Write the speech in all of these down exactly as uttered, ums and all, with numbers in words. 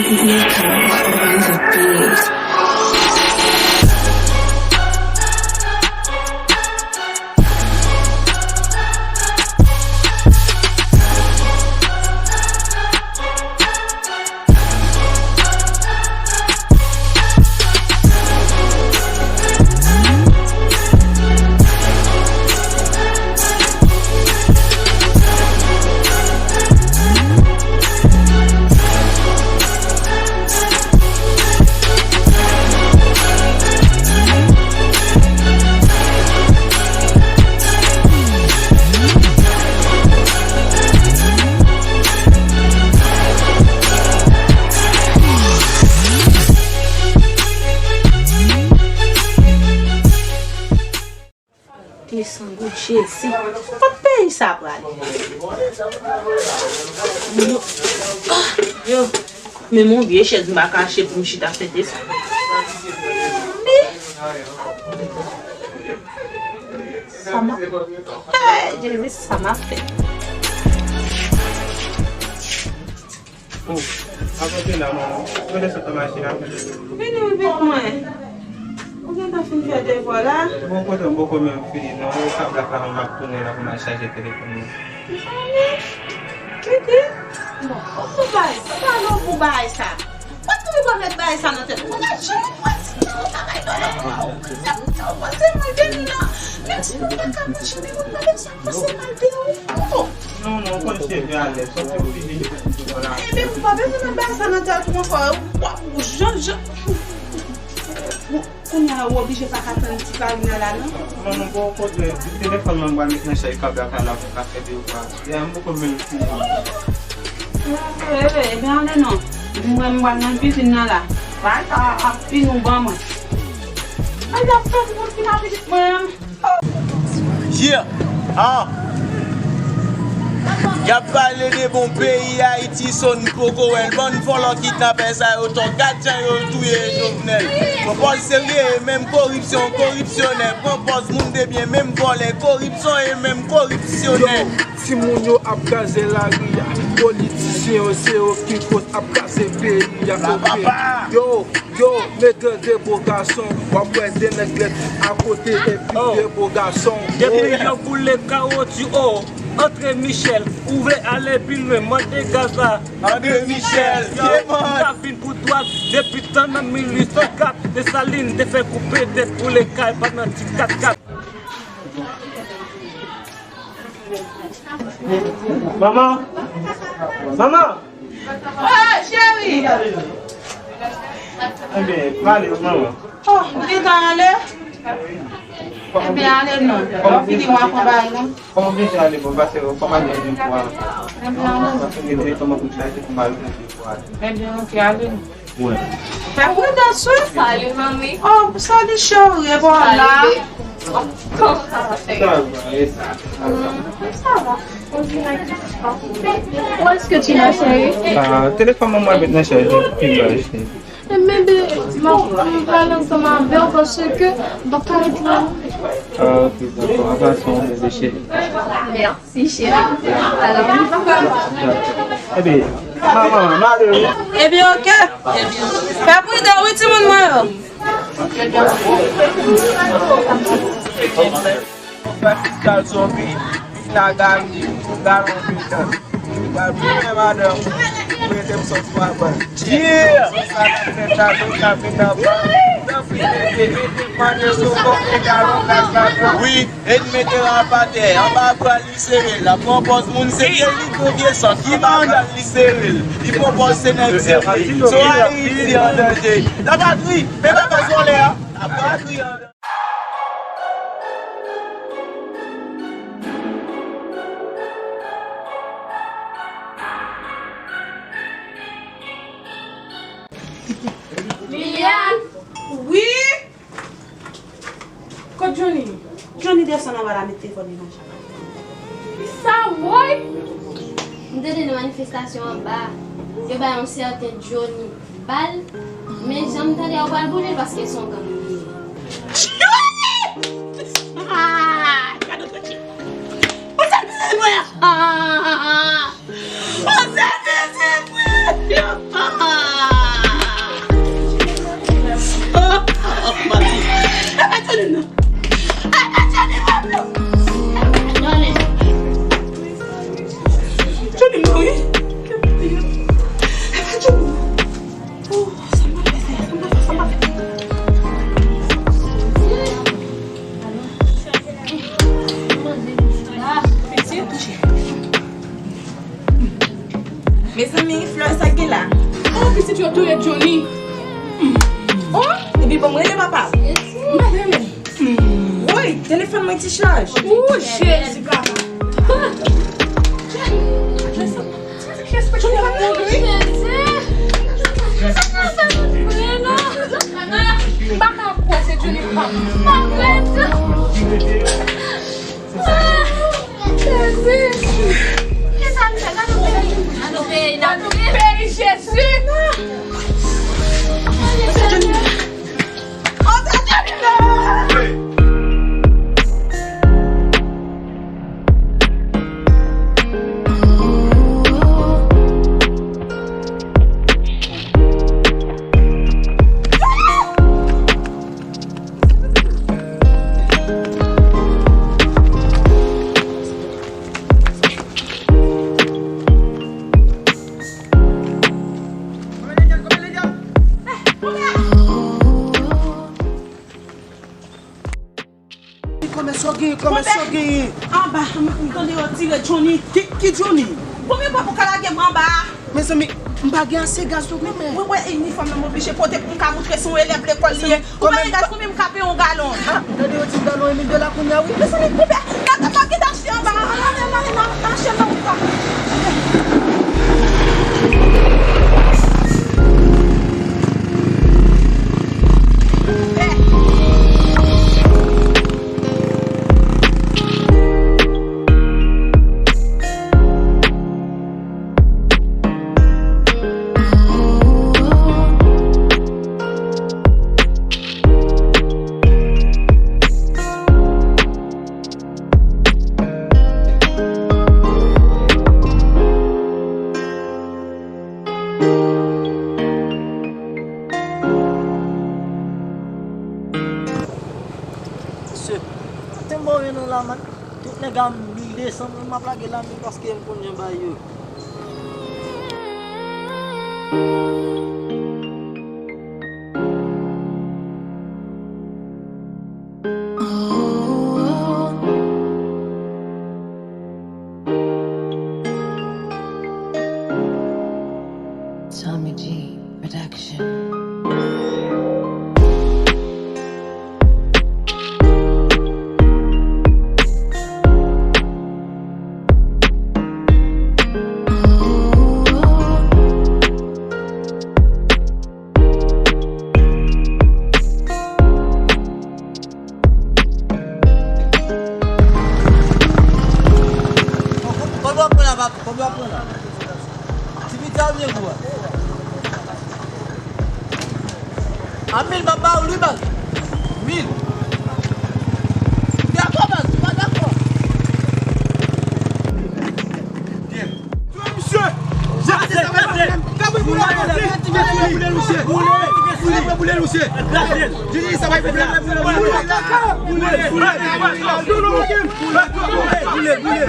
Nico on the beat. Desann goud Jezi. Kot peyi sa prale? Yo, ah, yo, men mon vye chèz m pa kache pou m chita fè desann. Li. Sa m ap, hey, Jezi, sa m ap fè? Oh, pa kanpe la, manman. Mwen desann nan machin la. Vini, vini, mwen. Ou gentan fin fè devwa la? Bon, kote m poko menm fini, non. E kab la, m ap tounen la pou m al chaje telefòn mwen. Mezanmi, Kiki, bon, ou pou bay, ou pa non pou bay sa. Ou tou pa met bay sa nan tèt ou. Ou pa janm pran ti tan, ou pa bay do nan bra ou. Se pou sa ou panse mal de nou nan. Menm si nou pa ka manje, men ou pa bezwen panse mal de ou. Oh. Non, non, ou konn cheve alèz, sòti ou fini. Ebyen, ou pa bezwen met bay sa nan tèt ou ankò. W ap jan, jan. Bon, kounye a, ou oblije pa ka tann ti Karina la, non? Non, non, bon, kote, telefòn mwen, mwen met nan chaj kab la, la, pou ka fè devwa. Ya, m poko menm fini. Ebyen, ebyen, ale non. Mwen, mwen nan kizin nan la. Bay sa ap fin ou ban mwen. Ay, y ap fè moun ki nan pitit mwen. Yeah! Ah! Y ap pale de bon peyi Ayiti, so n poko wè l. Bann vòlò kidnapè sa yo, to gad jan yo touye Jovenel. Pwopòz serye, e menm koripsyon, koripsyonè. Pran pòz moun de byen, menm vòlè, koripsyon, e menm koripsyonè. Yo, timoun yo ap kraze lari a, politisyen yo, se yo ki koz ap kraze peyi a. Yo, Yo, mete de bo gason, w ap wè de nèg lèd akote epi de bo gason. Depi yo boule kawotchou o, André Michel, ou vle ale pi lwen, mande gaz la. André Michel, yo, yeah, man. Ou ka vin pou dwat, depi tan nan mil uit san kat, Desalin te fè koupe tèt boule kay pandan ti kat kat. Manman! Manman! Oh, cheri! Ebyen, m ale, manman. Oh, ou gentan ale? Ebyen, ale non. Lè w fini, w ap pran bagay nou. Kòman w gentan ale? Bon, pase, kòman w ale de fwa? Ebyen, ale. Pase, gen de tan mwen pou chache pou m ale de fwa. Ebyen, oke, ale non. Fè pridans, wi. Salut, manmi. Oh, salut, chérie. E bon, la. Salut, baby. Comment ça va, chérie? Ça va, et ça? Mm, ça va. Où est-ce que tu l'as, chérie? Ah, telefòn mwen mwen met nan chaj, pi byen, cheri. Men, bebe, m ap, m ap pale ansanm avè w paske m pa ka ret la. Ah, ok, dakò. An pasan, bebe cheri. Mèsi. Si, cheri. Alò, nou pa ka. Ebyen, manman, m ale wi. Ebyen, oke. Fè pridan wi, timoun mwen yo. Fè fiskal zonbi, vin a Gaby, galon pikan. Gaby, men madanm, ou ede m sòti anba. Yeah! Sa k ap fèt la, nou ka vin anba. Tanpri, ede, ede, mande sou kòk ou galon gaz la. Wi. E n mete l atè, anba bra l, li sere l. L ap pran pòz moun serye, li gwo vye sant. Anba bra l, li sere l. Li pran pòz se nèg serye. So Ayiti an danje. Lapatri, men pa fè vòlè a. Lapatri an danje. Liliane! Wi! Kot Johnny? Johnny desann anba la, met telefòn li nan chak. Sa woy! M tande nan manifestasyon anba, yo bay yon sèten Johnny bal, men jan m tande a, yo pral boule l paske se yon gang li ye. Johnny! Ah! Gade w tande. Ou se vizye mwen! Ah! Ou se vizye mwen! Ah! Mezanmi, Florence, sa k gen la? Oh, pitit yo touye Johnny. Oh, epi bon, mwen rele papa. M pa rele. Woy, telefòn mwen ti chaj. Oh, Jezi, papa. Johnny ap mouri. M pa ka kwè se Johnny papa. Jezi! Kisa n fè? Gade yon peyi. Gade yon peyi n ap viv. Peyi Jezi! Kòmè sa w genyen, kòmè sa w genyen. Anba, m tande yo tire Johnny. Ki, ki Johnny? Konbyen fwa pou ka lage m anba a? Mezanmi, m pa gen ase gaz non, kòmè. Wi, wi, inifòm nan m oblije pote pou m ka moutre se yon elèv lekòl li ye. Ou pa gen gaz, konbyen m ka peye yon galon? Ah, tande yo di galon e mil dola kounye a, wi. Mezanmi, konbyen? Gade, gade, gade, achte anba a. Ann ale, ann ale, ann ale, ann ale, ann ale. Mesye, kote m ba w yon non la, man? Tout nèg a m li desann, m ap lage la, men paske m konn jan bagay yo. Tommy G Production. Konbyen w ap pran la, papa? Konbyen w ap pran la? Ti pizza oubyen gwo a? A mil m ap ba w li, baz. Mil. Dakò, baz, ou pa dakò? Byen. Touye misye! Jete sa va pwoblèm. Kabri boule, boule, boule, misye. Boule, boule, boule, misye. Jete sa va pwoblèm. Boule, boule, boule, boule.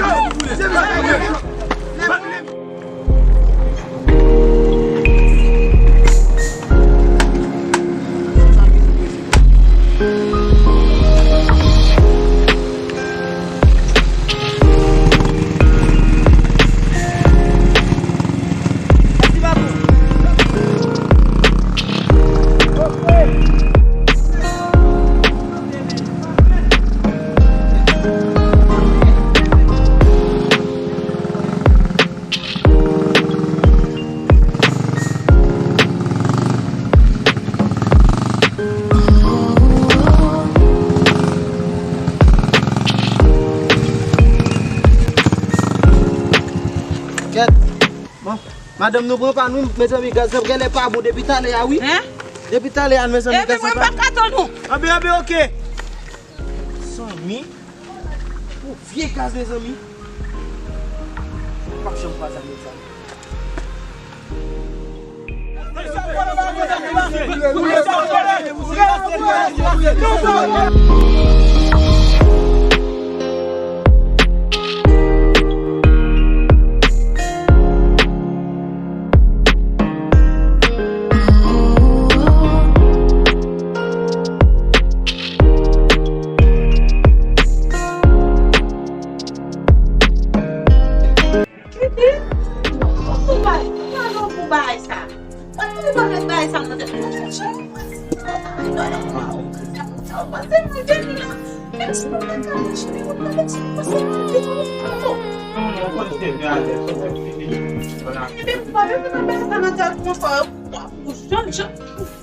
Kèt. Bon, madanm nou pran pa nou, mezanmi, gaz la genlè pa bon depi talè a, wi. Hein? Depi talè a, mezanmi, gaz la pa bon. Epi mwen pa ka tann ou. Anben, anben, oke. Zanmi. Yon vye gaz, mezanmi. M p ap janm kwaze ak nèg sa. Jan, jan.